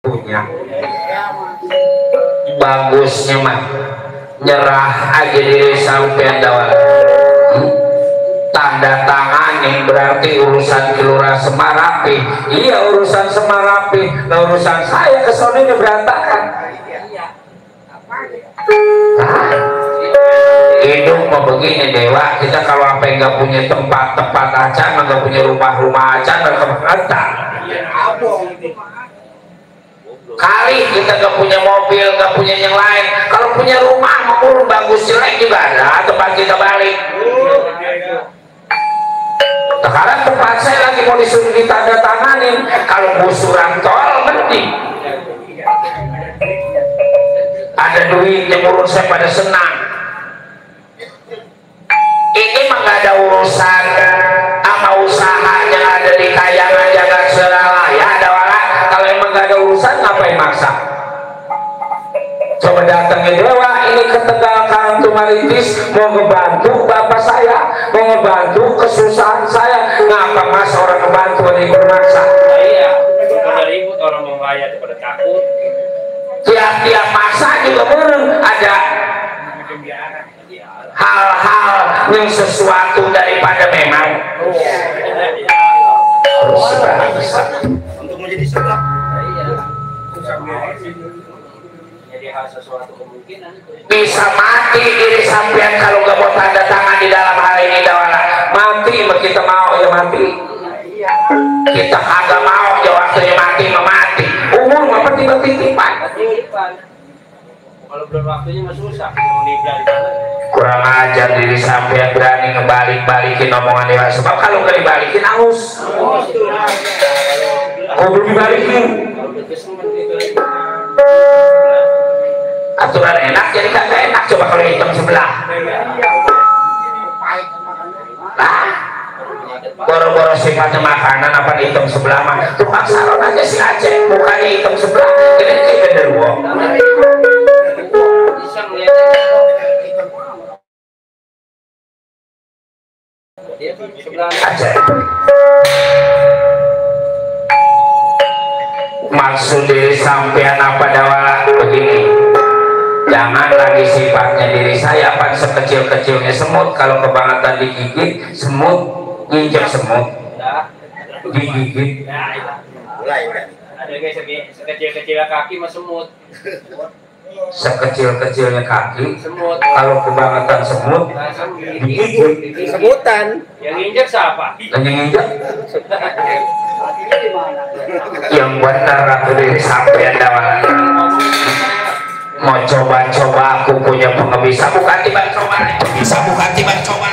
punya. Bagusnya mah nyerah aja diri sampean dawal. Tanda tangan yang berarti urusan Kelurahan Semarapi. Iya urusan Semarapi. Nah urusan saya kesana ini berantakan. Hidup mau begini dewa, kita kalau apa yang nggak punya tempat acan, nggak punya rumah acan, nggak kemana. Kali kita nggak punya mobil, nggak punya yang lain. Kalau punya rumah, mau bagus jelek juga ada tempat kita balik. Sekarang tempat saya lagi mau disuruh ditandatanganin. Kalau busuran tol mending. Ada duit yang urus saya pada senang. Ini mah gak ada urusan sama usaha yang ada di Kayangan Jagat Suralaya. Ada orang kalau emang gak ada urusan ngapain maksa? Coba datangin dewa ini ke Tegal Karangtumaritis mau ngebantu bapak saya, mau ngebantu kesusahan saya. Ngapa mas orang ngebantu ada ikut maksa? Iya, pada ribut orang membayar pada takut. Tiap-tiap maksa juga meren ada hal-hal yang sesuatu daripada memang untuk menjadi sebab jadi hal sesuatu kemungkinan bisa mati diri sampean kalau nggak mau tanda tangan di dalam hal ini dawala. Mati kita mau ya mati, kita agak mau ya waktunya mati memati. Umur apa tiba-tiba kalau belum waktunya mah susah mau meninggal di sana. Kurang ajar diri sampean berani ngebalik-balikin omongan dewa. Sebab kalau nggak dibalikin angus. Kok belum dibalikin? Aturan enak jadi kagak enak. Coba kalau hitam sebelah. Nah, boro-boro sifatnya makanan apa hitam sebelah mah. Tukang salon aja si Aceh mukanya hitam sebelah. Ini kayak genderuwo. Bisa melihatnya. Aceh. Maksud diri sampean apa dawala begini. Jangan lagi sifatnya diri saya apa sekecil-kecilnya semut. Kalau kebangetan digigit semut, nginjek semut, digigit. Ada guys sekecil-kecil kaki mah semut. Sekecil-kecilnya kaki Semut. kalau kebangetan semut digigit. Sebutan Yang nginjek siapa? Dan yang nginjek yang benar aku diri sampean dawala. Mau coba-coba aku punya pengebisa bukan tiba-coba bisa bukan tiba-coba.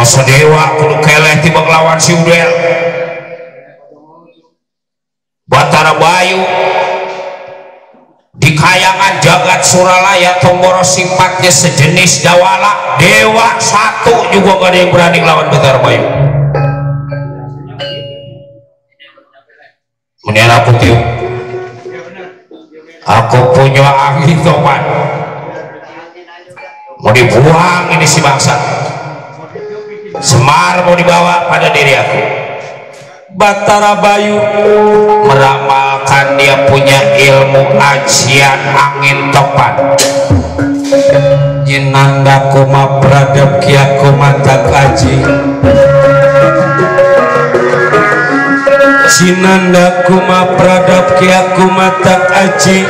masa dewa kudu keleh tiba ngelawan si Udel. Batara Bayu di kayangan jagat Suralaya Tomboro sifatnya sejenis dawala, dewa satu juga gak ada yang berani ngelawan Batara Bayu. Mendingan aku tiup, aku punya angin topan mau dibuang ini si bangsa. Semar mau dibawa pada diri aku. Batara Bayu meramalkan dia punya ilmu ajian angin topan. Jinanda kuma pradap kiaku mata kaji, Jinanda kuma pradap kiaku mata kaji,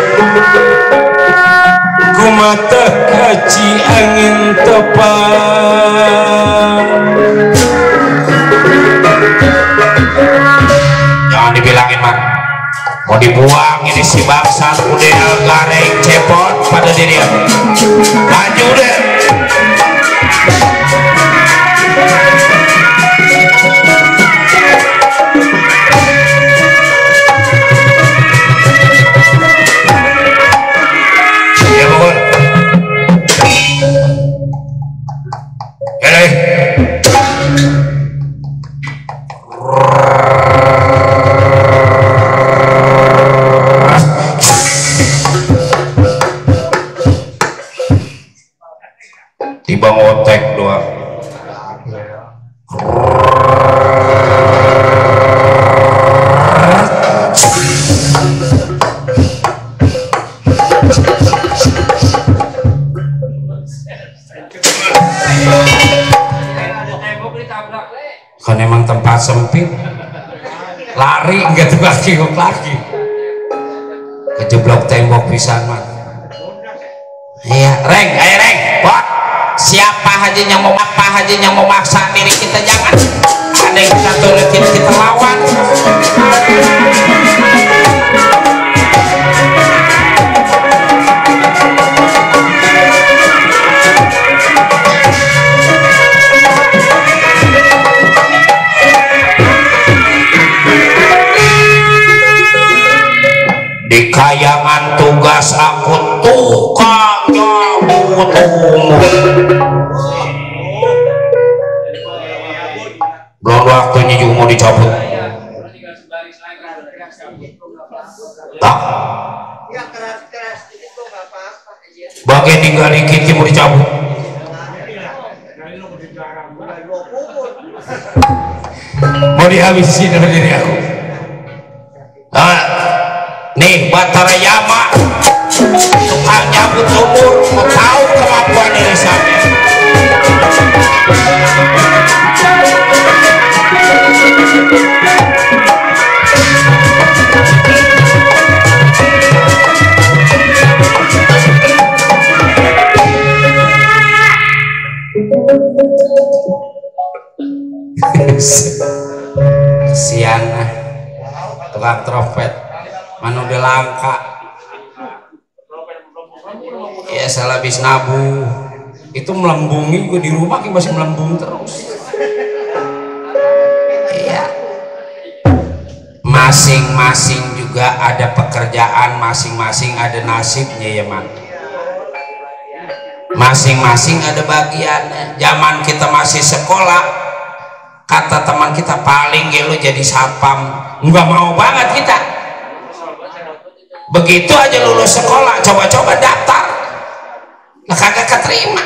kumata kaji angin topan. Jangan dibilangin man, mau dibuang ini si bangsa udah gareng cepot pada diri aku. Maju deh. Ya pokok. kan emang tempat sempit, lari nggak tuh lagi kejeblok tembok pisan mah. Iya, reng, ayo reng, Pak. Siapa aja yang mau maksa diri kita, jangan ada yang kita turutin, kita lawan. Di kayangan tugas aku tukang nyambut umur, belum waktunya juga mau dicabut. Tak bagian tinggal dikit mau dicabut. Mau dihabisin sama diri aku. Nih Batara Yama tukang nyambut umur, mau tahu kemampuan diri saya. Siana tukang trompet mana udah langka ya, salah habis nabu itu melembungi gue di rumah masih melembung terus. Iya, masing-masing juga ada pekerjaan, masing-masing ada nasibnya ya man, masing-masing ada bagiannya. Zaman kita masih sekolah, kata teman kita paling gelo jadi satpam, nggak mau banget kita. Begitu aja lulus sekolah, coba-coba daftar, nah kagak keterima.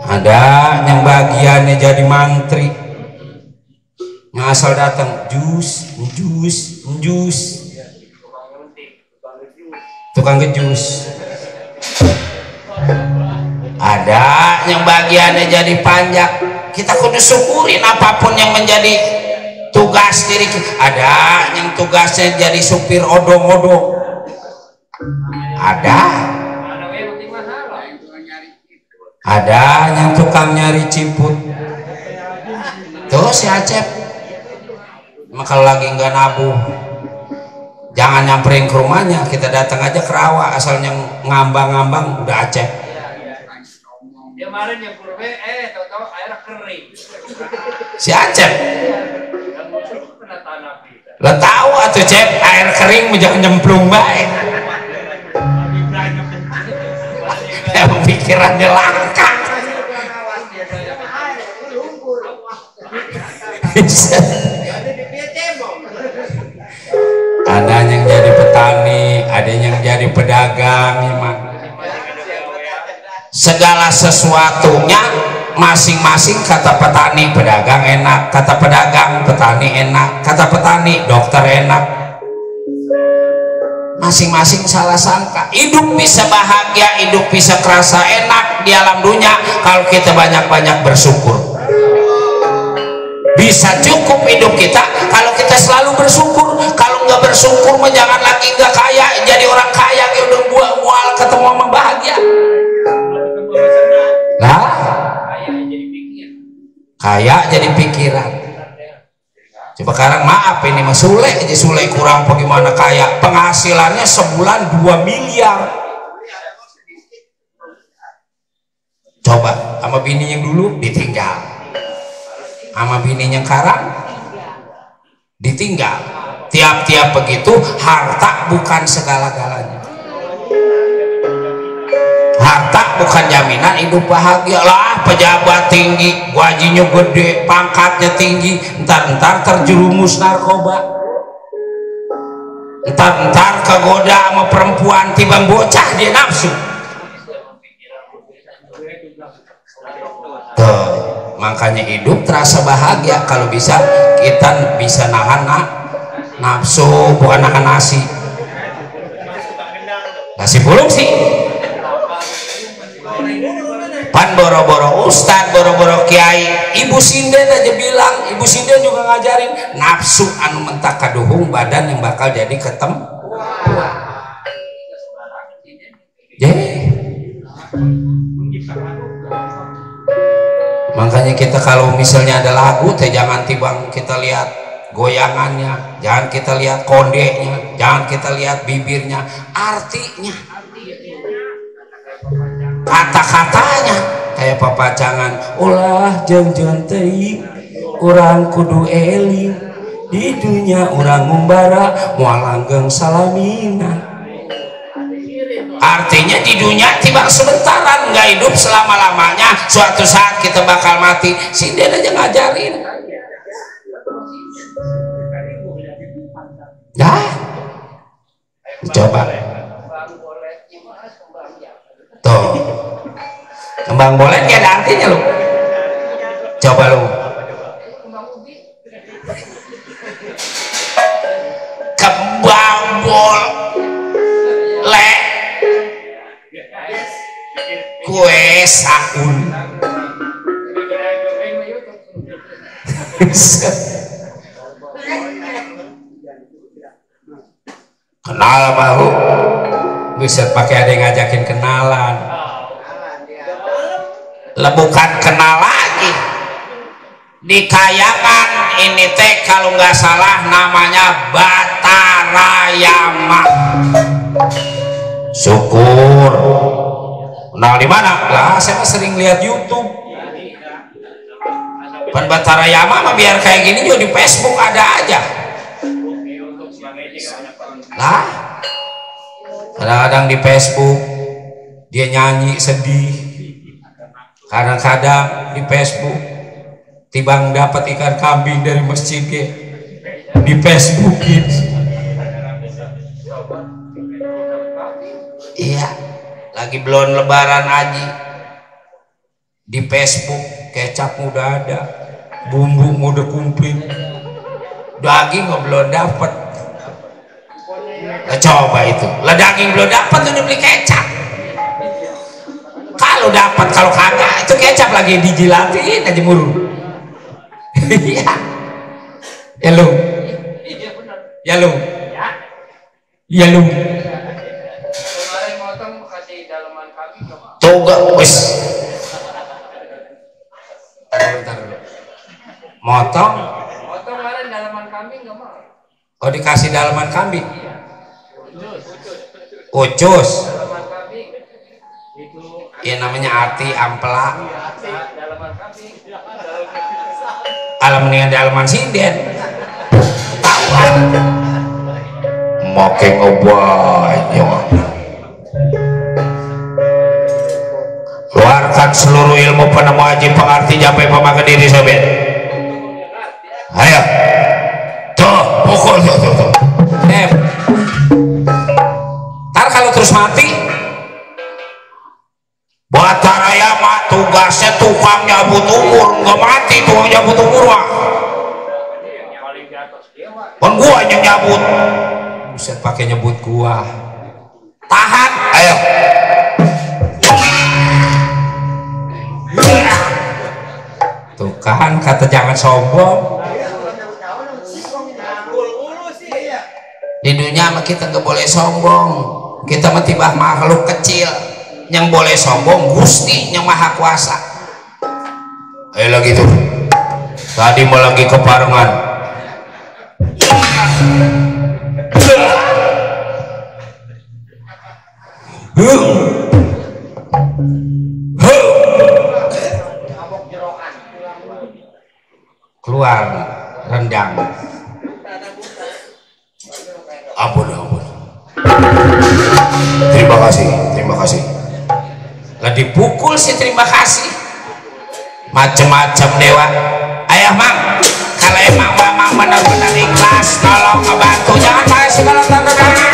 Ada yang bagiannya jadi mantri, ngasal datang jus, tukang ngejus. Ada yang bagiannya jadi panjak, kita kudu syukurin apapun yang menjadi tugas diri kita. Ada yang tugasnya jadi supir odong-odong, ada yang tukang nyari ciput. Tuh si Acep maka kalau lagi nggak nabuh jangan nyamperin ke rumahnya, kita datang aja ke rawa, asalnya ngambang-ngambang udah Acep. Dia kemarin yang kurbe, tahu-tahu airnya kering. Si Acep lo tahu atuh Cep, air kering menjadi nyemplung baik. Emang pikirannya langka. Ada yang jadi petani, ada yang jadi pedagang, segala sesuatunya masing-masing. Kata petani pedagang enak, kata pedagang petani enak, kata petani dokter enak. Masing-masing salah sangka. Hidup bisa bahagia, hidup bisa kerasa enak di alam dunia kalau kita banyak-banyak bersyukur. Bisa cukup hidup kita kalau kita selalu bersyukur. Kalau nggak bersyukur jangan lagi nggak kaya, jadi orang kaya udah mual ketemu sama bahagia. Nah, kaya jadi pikiran. Coba sekarang maaf ini Mas Sule aja, Sule kurang bagaimana kaya, penghasilannya sebulan 2 miliar. Coba sama bini yang dulu ditinggal, sama bini yang sekarang ditinggal. Tiap-tiap begitu, harta bukan segala-galanya. Harta bukan jaminan hidup bahagia lah. Pejabat tinggi, gajinya gede, pangkatnya tinggi, entar terjerumus narkoba, entar kegoda sama perempuan, tiba bocah dia nafsu. Tuh, makanya hidup terasa bahagia kalau bisa kita bisa nahan nafsu, bukan nahan nasi pulung sih. pan boro-boro ustad, boro-boro kiai. Ibu sinden aja bilang, ibu sinden juga ngajarin nafsu anu mentak kaduhung badan yang bakal jadi ketem. Makanya kita kalau misalnya ada lagu teh jangan tibang kita lihat goyangannya, jangan kita lihat kondenya, jangan kita lihat bibirnya, artinya, kata-katanya kayak papacangan ulah jeung teuing urang kudu eling di dunia urang ngumbara moal langgeng salamina. Artinya di dunia tiba sementaran, nggak hidup selama-lamanya, suatu saat kita bakal mati. Sinden aja ngajarin. Dah, coba tuh kembang bolet gak ada artinya lu, coba lu kembang bolet kue saun kenal bahu bisa pakai ada yang ngajakin kenalan, bukan kenal lagi di kayangan ini teh kalau nggak salah namanya Batarayama. Syukur kenal di mana lah, saya sering lihat YouTube pan Batarayama mah biar kayak gini juga di Facebook ada aja lah. Kadang-kadang di Facebook dia nyanyi sedih, kadang-kadang di Facebook tibang dapat ikan kambing dari masjid di Facebookin. Iya, lagi belum lebaran aja di Facebook kecap udah ada, bumbu udah komplit, daging belum dapat. Nah, coba itu lah daging belum dapat udah beli kecap. Kalau dapat, kalau kagak itu kecap lagi dijilatin aja murung. Iya ya lu, ya lu, ya lu. Kemarin motong kasih dalaman kami tuh gak wis motong kemarin dalaman kami nggak mau. Oh dikasih dalaman kambing. Ucus ya namanya arti ampela kalau mendingan dalaman sinden tawan make ngebanyak. Keluarkan seluruh ilmu penemu haji pengerti sampai pemakai diri sobat. Ayo tuh pukul tuh. Ntar kalau terus mati Batarayama tugasnya tukang nyabut umur, nggak mati tukang nyabut umur mah kan gua yang nyabut. Buset pakai nyebut gua. Tahan ayo tuh kan kata jangan sombong. Di dunia mah kita nggak boleh sombong, kita mah tiba makhluk kecil. Yang boleh sombong Gusti yang maha kuasa. Ayo lagi tuh tadi mau lagi keparengan keluar rendang. Ampun. Terima kasih. Lah dipukul sih terima kasih. Macem-macem dewa. Ayah mang, kalau emang mamang benar-benar ikhlas, tolong ngebantu jangan pakai segala tanda tangan.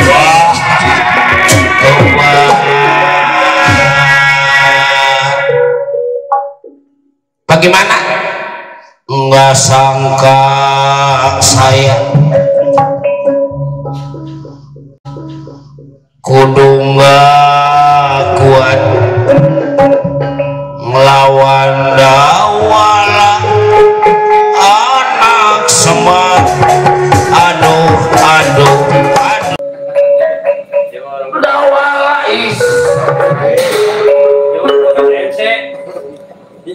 Wah Bagaimana? Nggak sangka saya kudu nggak kuat ngelawan dawala anak semar. Aduh dawala is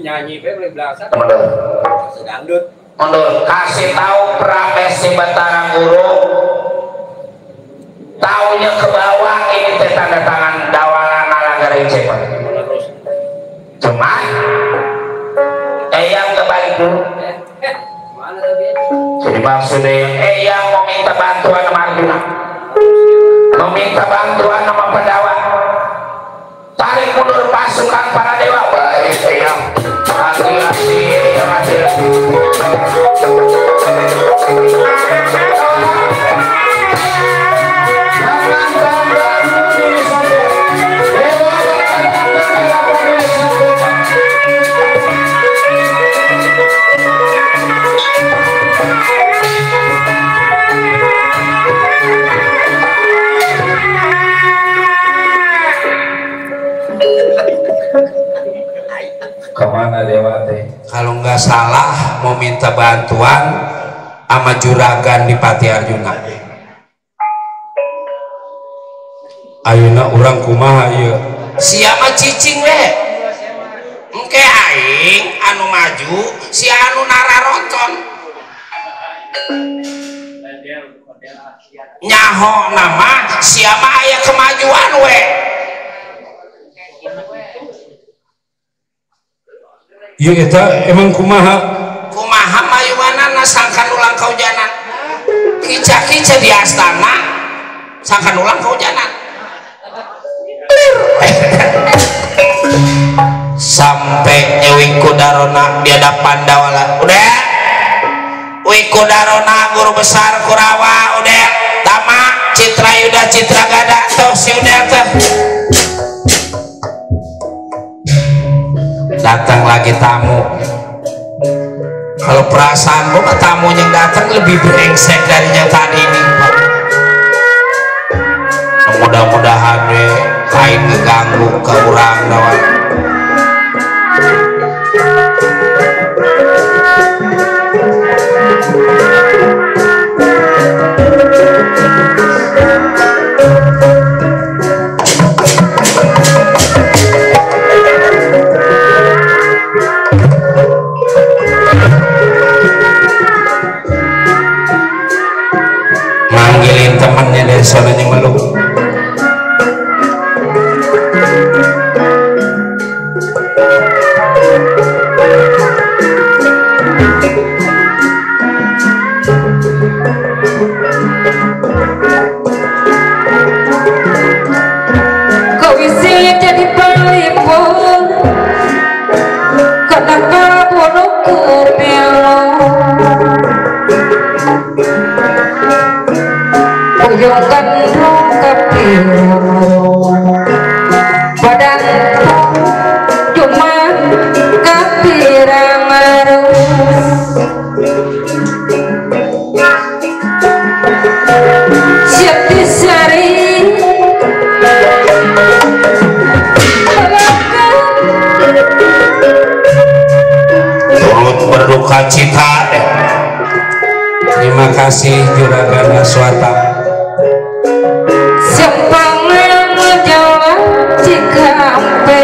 nyanyi boleh belakang dangdut mundur. Kasih tahu Pramesi Batara Guru taunya ke bawah ini teh tanda tangan dawala nalanggaring cepat. Cuman yang kebalik dulu. Jadi maksudnya yang meminta bantuan sama Arjuna, meminta bantuan sama Pandawa, tarik mundur pasukan para dewa. Baik yang hati-hati, hati-hati. Kemana dewa teh? Kalau nggak salah mau minta bantuan sama juragan di Pati Arjuna. Ayeuna urang kumaha ieu? Siapa cicing we? Engke aing anu maju, si anu nararonton. Nyaho nama siapa aya kemajuan we? Iya eta emang kumaha mayuana sangkan ulang kaujanan kica-kica di astana sangkan ulang kaujanan sampai Wikudarona di hadapan Dawala. Udah Wikudarona guru besar Kurawa udah Tama Citra Yuda Citra Gada tuh si udah tuh datang lagi tamu. Kalau perasaan gua tamu yang datang lebih brengsek dari yang tadi ini. Mudah-mudahan lain ngeganggu ke urang dawan. Manggilin temannya dari sananya meluk. Kau isi jadi pelipur karena kabuluku melo uyung gandrung kepilu badan cuma kepirang arus siap disari Turut berduka cita deh. Terima kasih Juragan Aswata. Simpang menjawab jika ampe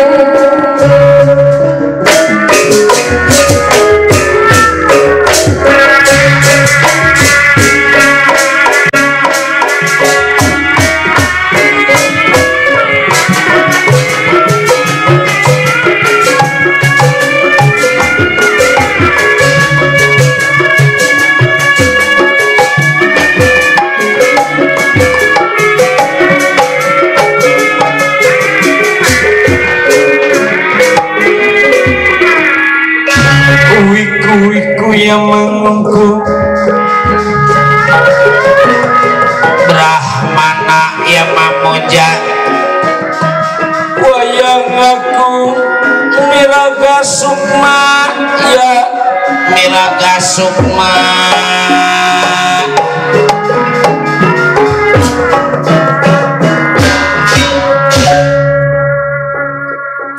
Wiku yang mengungku Brahmana yang memuja wayang aku Miraga Sukma ya Miraga Sukma.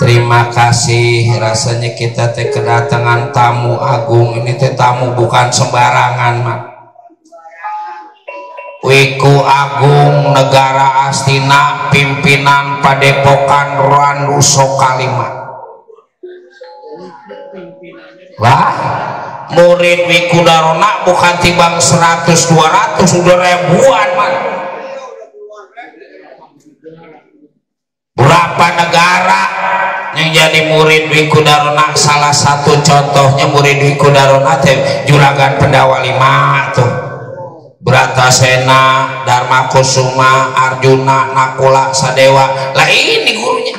Terima kasih, rasanya kita teh kedatangan tamu agung. Ini teh tamu bukan sembarangan mak. Wiku Agung Negara Astina, pimpinan Padepokan Randuso Kalimat. Wah, murid Wiku Darona bukan tibang 100-200, udah ribuan man. Berapa negara yang jadi murid Wiku Darona? Salah satu contohnya murid Wiku Darona teh Juragan Pendawa 5 tuh. Bratasena, Dharma Kusuma, Arjuna, Nakula, Sadewa. Lah ini gurunya.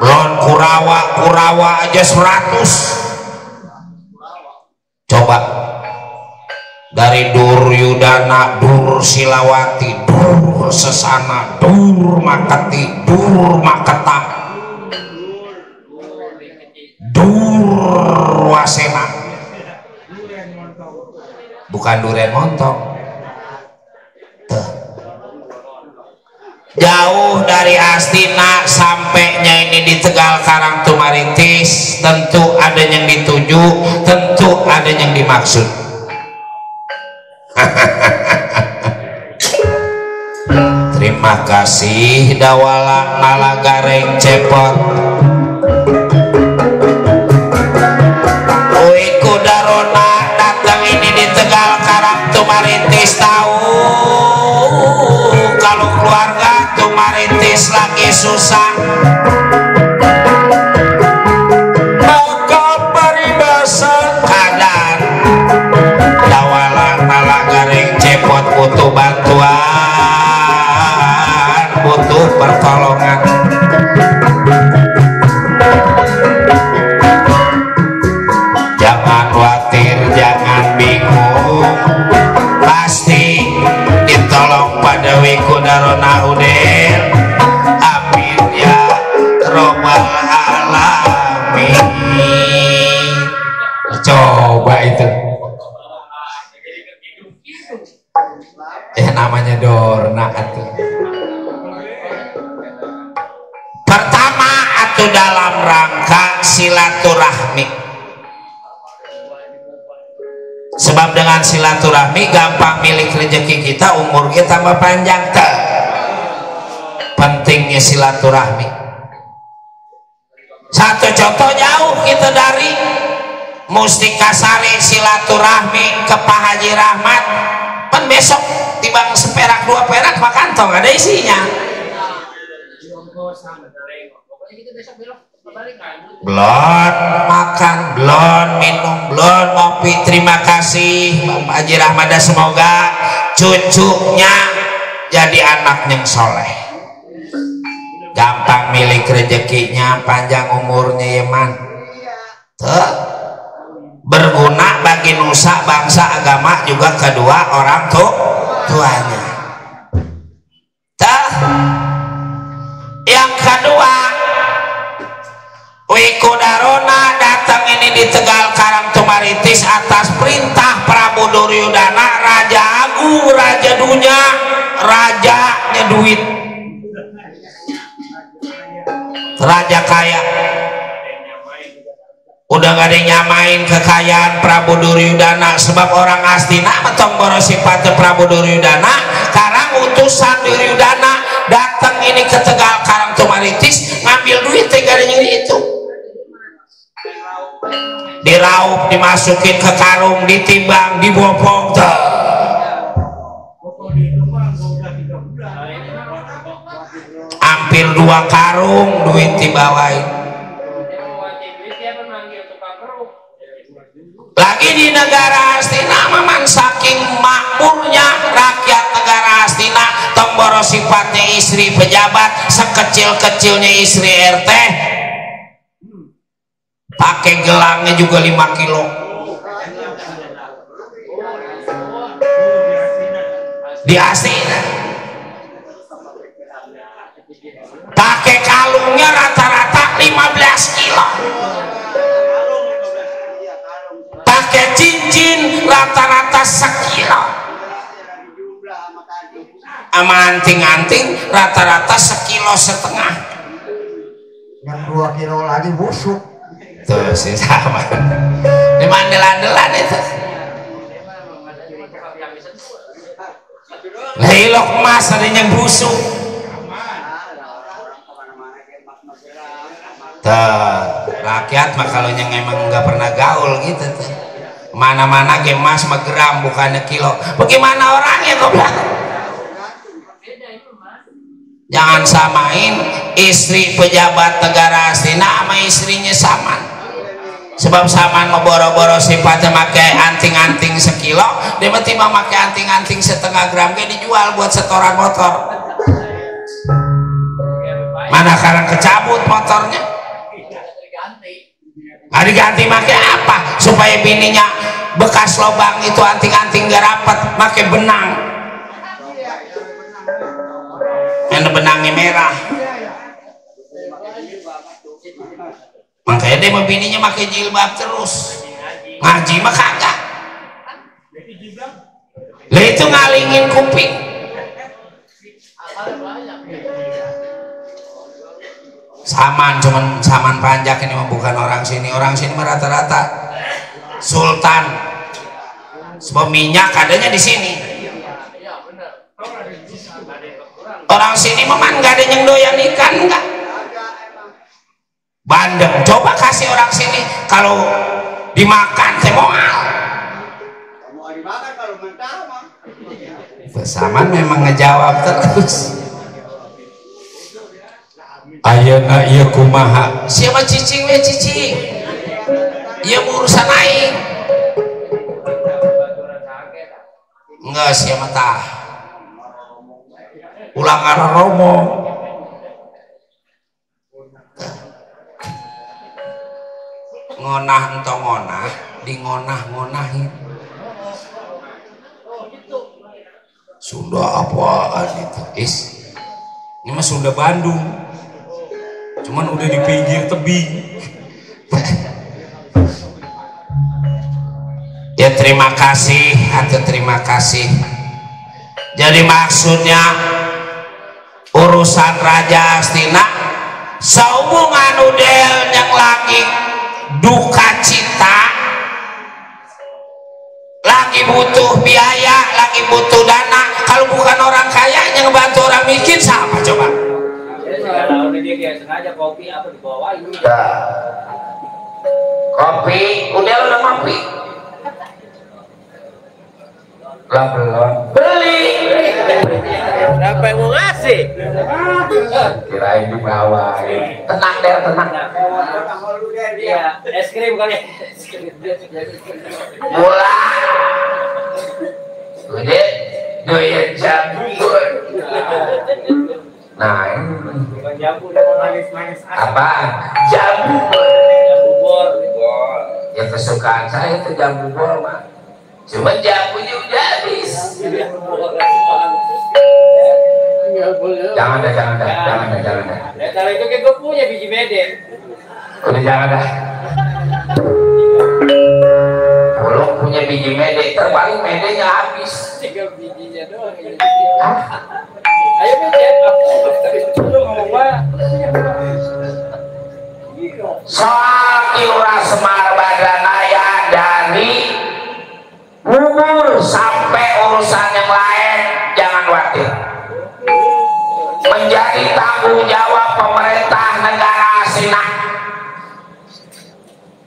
Belum Kurawa aja 100. Coba dari Duryudana, Dur Silawati, Dur Sesana, Dur Makati, Dur Maketa, Dur Wasena. Bukan Duren Montong. Jauh dari Astina sampainya ini di Tegal Karang Tumaritis, tentu ada yang dituju, tentu ada yang dimaksud. Terima kasih Dawala Nalagareng Cepot. Wiku Darona datang ini di Tegal Karang Tumaritis, tahu kalau keluarga Tumaritis lagi susah. Maka paribasan kadang Dawala Nalagareng Cepot butuh bantuan, butuh pertolongan. Jangan khawatir, jangan bingung, pasti ditolong pada Wiku Darona Udir. Amin ya robbal alamin. Coba itu namanya Dorna atuh. Pertama atuh dalam rangka silaturahmi. Sebab dengan silaturahmi gampang milik rezeki kita, umur kita tambah panjang. Pentingnya silaturahmi. Satu contoh jauh kita dari Mustika Sari silaturahmi ke Pak Haji Rahmat. Kan besok tibang seperak 2 perak Pak kantong ada isinya. Belum makan, belum minum, belum ngopi. Terima kasih Pak Haji Rahmada, semoga cucunya jadi anak yang soleh, gampang milik rezekinya, panjang umurnya ya man. Tuh, berguna bagi nusa bangsa agama juga kedua orang tuanya. Tuh, yang kedua Wiku Darona datang ini di Tegal Karang Tumaritis atas perintah Prabu Duryudana, Raja Agung, Raja Dunya, Rajanya duit, Raja kaya. Udah gak ada yang nyamain kekayaan Prabu Duryudana. Sebab orang Astina metong boros sifatnya Prabu Duryudana, karang utusan Duryudana datang ini ke Tegal Karang Tumaritis ngambil duit, gak ada yang itu. Diraup, dimasukin ke karung, ditimbang, dibopong. Hampir 2 karung duit dibawain. Lagi di negara Astina maman, saking makmurnya rakyat negara Astina, tong boros sifatnya istri pejabat, sekecil-kecilnya istri RT, pakai gelangnya juga 5 kilo. Di Astina pakai kalungnya rata-rata 5 sama anting-anting rata-rata 1,5 kilo. Yang 2 kilo lagi busuk. Tuh sih sama. Di mandel-andelan itu. Hilok emas ada yang busuk. Tuh, rakyat mah kalau yang emang nggak pernah gaul gitu tuh. Mana-mana ke emas mah gram bukannya kilo. Bagaimana orangnya goblok? Jangan samain istri pejabat negara astina sama istrinya Saman. Sebab Saman mau boro-boro sifatnya pakai anting-anting 1 kilo, dia mah tiba pakai anting-anting 1/2 gram kayak dijual buat setoran motor. Mana sekarang kecabut motornya? Nggak diganti pakai apa? Supaya bininya bekas lubang itu anting-anting gak rapat, pakai benang. Yang benangnya merah. Makanya dia sama bininya pakai jilbab terus. Ngaji mah kagak. Lah itu ngalingin kuping. Cuman Saman panjak ini mah bukan orang sini. Orang sini mah rata-rata sultan. Sebab minyak adanya di sini. Orang sini memang nggak ada yang doyan ikan, enggak. Bandeng, coba kasih orang sini kalau dimakan teh moal. Mau dimakan kalau mentah mah. Saman memang ngejawab terus. Ayeuna ieu kumaha? Siapa cicing we cicing? Ieu urusan aing. Enggak siapa tah. Ulang arah romo. Ngonah entong ngonah, di ngonah-ngonahin. Sunda apaan itu? Ini mah Sunda Bandung. Cuman udah di pinggir tebing. Ya terima kasih atau terima kasih. Jadi maksudnya urusan Raja Astina sehubungan udel yang lagi duka cita, lagi butuh biaya, lagi butuh dana. Kalau bukan orang kaya yang ngebantu orang miskin siapa coba? Kalau dia sengaja kopi apa dibawain? Kopi udah ngopi. Lah belum beli. Siapa yang mau ngasih? Kirain dibawa. Tenang deh, tenang. Iya, es krim kali. Mula. Udah, doyan jamu. Nah, Bukan jamu, udah manis-manis. apa? Jamu. Jamu bor. Ya kesukaan saya itu jamu bor mah. Cuma jamunya udah habis. Jangan dah. Ya kalau itu kan gue punya biji bedek. Udah jangan dah. Kalau punya biji mede, terpaling medenya habis. 3 bijinya doang. Ayo bedek. Lu ngomong apa? Soal Kiura Semar Badanaya dari umur sampai urusan yang lain jangan khawatir. Menjadi tanggung jawab pemerintah negara Asina.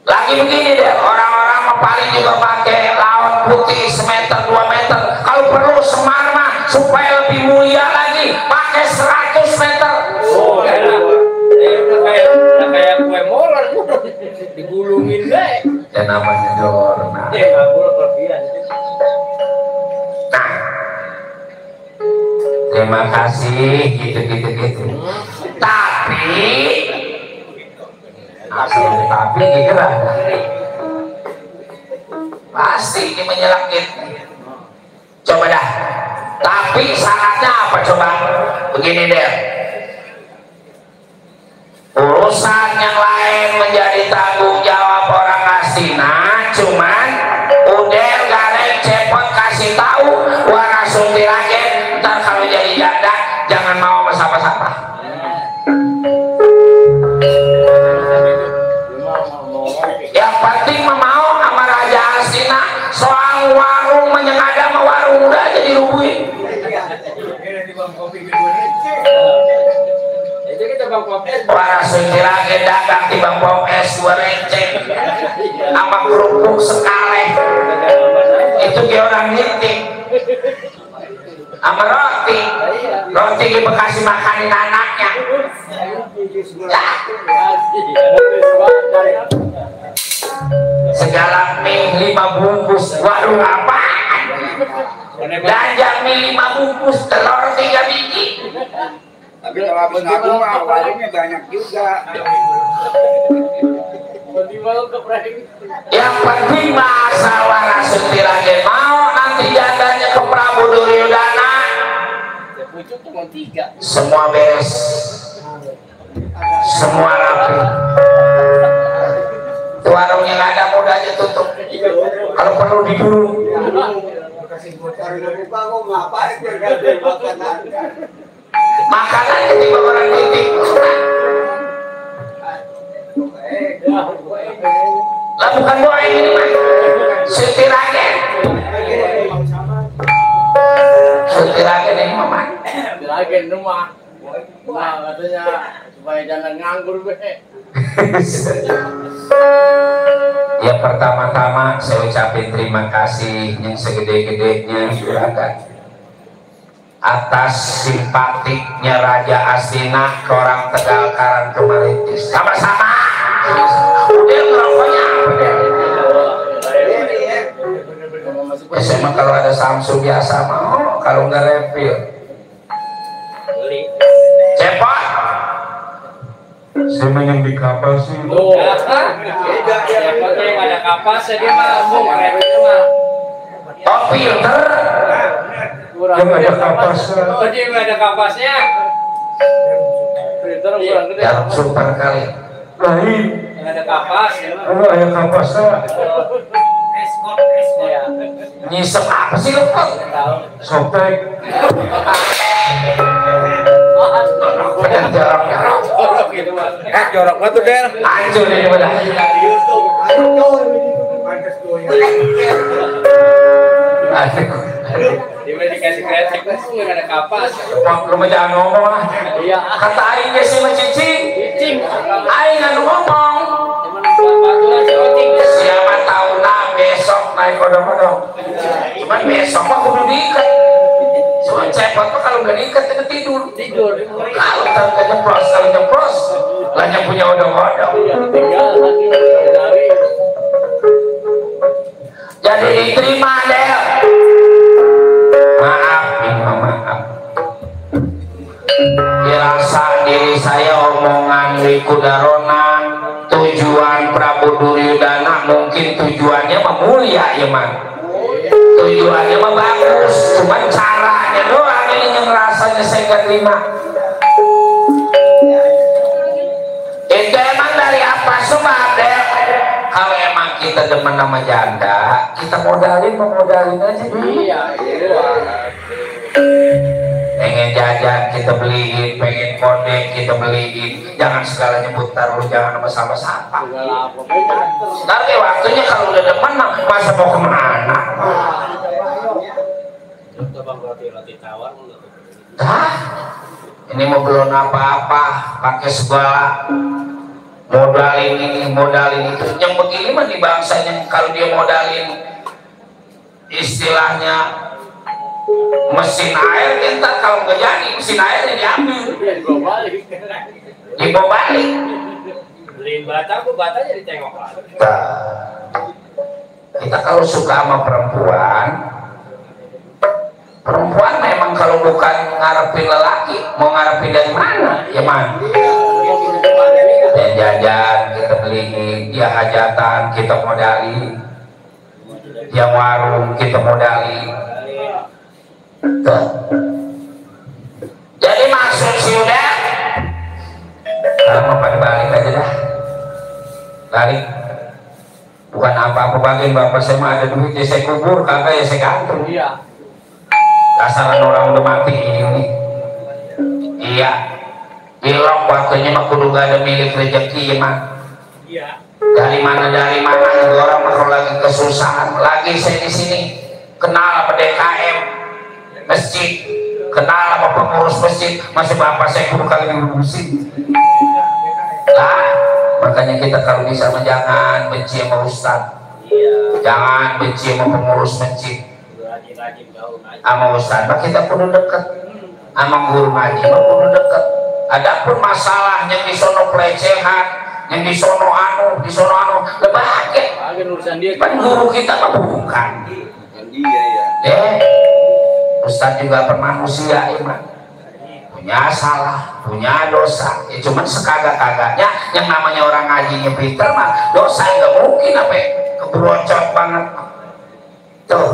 Lagi begini deh, orang-orang paling juga pakai lawan putih semeter 2 meter. Kalau perlu Semar mah supaya lebih mulia lagi pakai 100 meter. Oh, udah kayak kue molen, digulungin deh. Ya namanya Dorna. Nggak boleh kelebihan. Nah, terima kasih gitu. Tapi gitu lah. Pasti ini menyelakit. Coba dah. Tapi syaratnya apa coba? Begini deh. Urusan yang lain menjadi tanggung jawab orang Astina, cuman udel gareng cepot kasih tahu warna sunti lagi. Ntar kalau jadi jangan mau sama siapa. Yang penting mau sama Raja Astina. Soal warung menyengaja sama warung udah aja dirubuhin. Itu kita bang Popes. Para lagi dagang di bang pom es dua receh sama kerupuk sekale. Itu kayak orang ngiting. Sama roti di Bekasi makanin anaknya ya. Segala mie 5 bungkus warung apaan, ganja mie 5 bungkus, telur 3 biji. Tapi kalau habis nabung mah warungnya banyak juga. Yang penting masalah Rasuti lagi mau nanti jandanya ke Prabu Duryodana. Semua beres, semua rapi. Itu warungnya nggak ada modalnya tutup. Kalau perlu diburu. Makanan ketiba orang titik. Lah bukan boy ini mah. Siti Ragen. Siti Ragen ini mah. Ragen rumah. Nah, katanya supaya jangan nganggur be. Ya pertama-tama saya ucapin terima kasih yang segede-gedenya juragan atas simpatiknya Raja Astina ke orang Tegal Karang Kemaritis. Sama-sama. Udah ngerokoknya apa deh? Saya mah kalau ada Samsung biasa mau, kalau nggak refill. Cepot. Saya yang di kapal sih. Oh, yang ada kapas dia mah mau refill mah. Oh filter. Kurang ada kapasnya. Oh, dia nggak ada kapasnya. Filter kurang gede. Yang super kali. Lain. Yang ada kapas. Oh, ada kapasnya. Eskot. Ya. Nyisep apa sih lu kok? Sobek. Jorok gitu mah. Jorok banget tuh Del. Hancur ini udah. Dia udah dikasih kreatif nggak ada kapas. Lu mah jangan ngomong lah. Iya. Kata aing ge sih mah cicing. Cicing. Aing nggak ngomong. Siapa tahu nah besok naik kodong-kodong. Cuman besok mah kudu diikat. Cuman cepot mah kalau nggak diikat itu tidur. Kalau nyeplos, lah yang punya odong-odong. Jadi diterima deh. Maaf, maaf. Dirasa diri saya omongan Wikudarona, tujuan Prabu Duryodana mungkin tujuannya memulia ya man. Tujuannya mah bagus, cuman caranya doang ini yang rasanya saya nggak terima. Itu emang dari apa sebab deh? Kalau emang kita demen nama janda, kita modalin aja. Iya. Pengen jajan kita beliin, pengen kode kita beliin. Jangan segala nyebut taruh, jangan sama siapa. Nanti waktunya kalau udah demen masa mau kemana? Ini mau belum apa-apa, pakai segala modalin ini, modalin itu. Yang begini mah di bangsanya kalau dia modalin istilahnya mesin air, kita kalau nggak jadi mesin airnya diambil, dibawa balik. Beliin bata, batanya ditengok. Kita kalau suka sama perempuan memang kalau bukan ngarepin lelaki, mau ngarepin dari mana? Ya man. Dia jajan kita beliin, dia hajatan kita modalin, dia warung kita modalin. Tuh. Jadi maksud si udah kalau mau pada balik aja dah, balik. Bukan apa-apa bagian bapak saya mah ada duit ya saya kubur, kagak ya saya gantung. Iya. Dasaran orang udah mati ini. ya ilok waktunya mah kudu gak ada milik rezeki ya mah. Iya. Dari mana orang mah kalau lagi kesusahan lagi saya di sini kenal apa DKM masjid, kenal apa pengurus masjid, masih bapak saya kudu kali ngurusin lah. Makanya kita kalau bisa jangan benci sama ustaz, jangan benci sama pengurus masjid, sama ustaz mah kita kudu deket, sama guru ngaji mah kudu deket. Adapun masalahnya di sono pelecehan, yang di sono anu lebahagia urusan dia kan guru kita mah bukan Dia ya. Ustaz juga bermanusia iman, punya salah, punya dosa ya, cuman sekagak-kagaknya yang namanya orang ngajinya pinter mah dosa nggak mungkin apa keberocot banget tuh.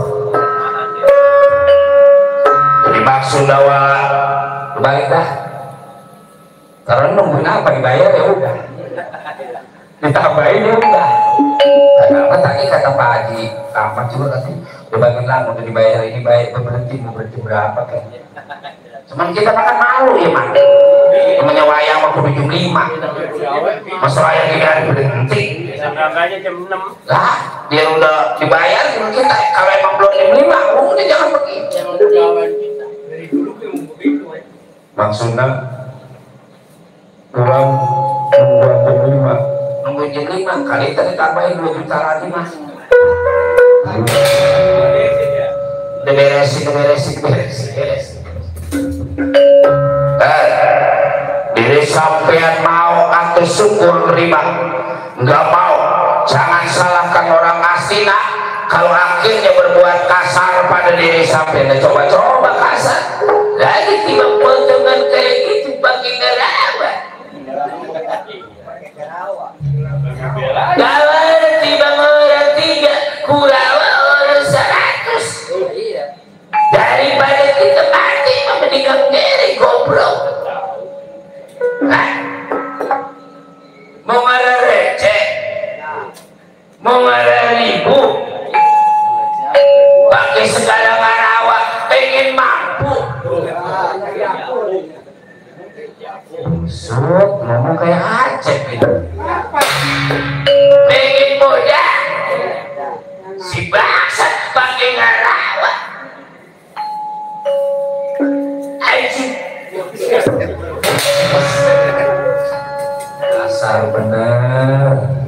Jadi maksud awal balik dah karena nungguin apa dibayar ya udah ditambahin ya udah. Karena tadi kata Pak Haji tamat juga katanya dibagiin lah untuk dibayar ini baik berhenti mau berhenti berapa kayaknya. Cuman kita makan malu ya mak. Namanya wayang mau kudu jam 5. Masa wayang kita berhenti. Sangkanya jam 6. Lah dia udah dibayar kita kalau emang belum jam 5 udah jangan pergi. Jangan jalan kita. Dari dulu kita mau begitu. Maksudnya kurang nunggu jam 5 kali tadi tambahin 2 juta lagi mas. Beresin. Diri sampean mau atau syukur riba, nggak mau, jangan salahkan orang asli nak. Kalau akhirnya berbuat kasar pada diri sampean, coba kasar. Lagi tiba potongan kayak gitu pakai ngerawa. Kalau tiba orang 3 kurawa orang 100. Daripada kita mati mendingan diri goblok. Mau marah receh, mau marah ribu, pakai segala ngarawa, pengen mampu. Sud, ngomong kayak Aceh gitu. Pengen muda, si bangsat pakai ngarawa. Anjing. Dasar bener.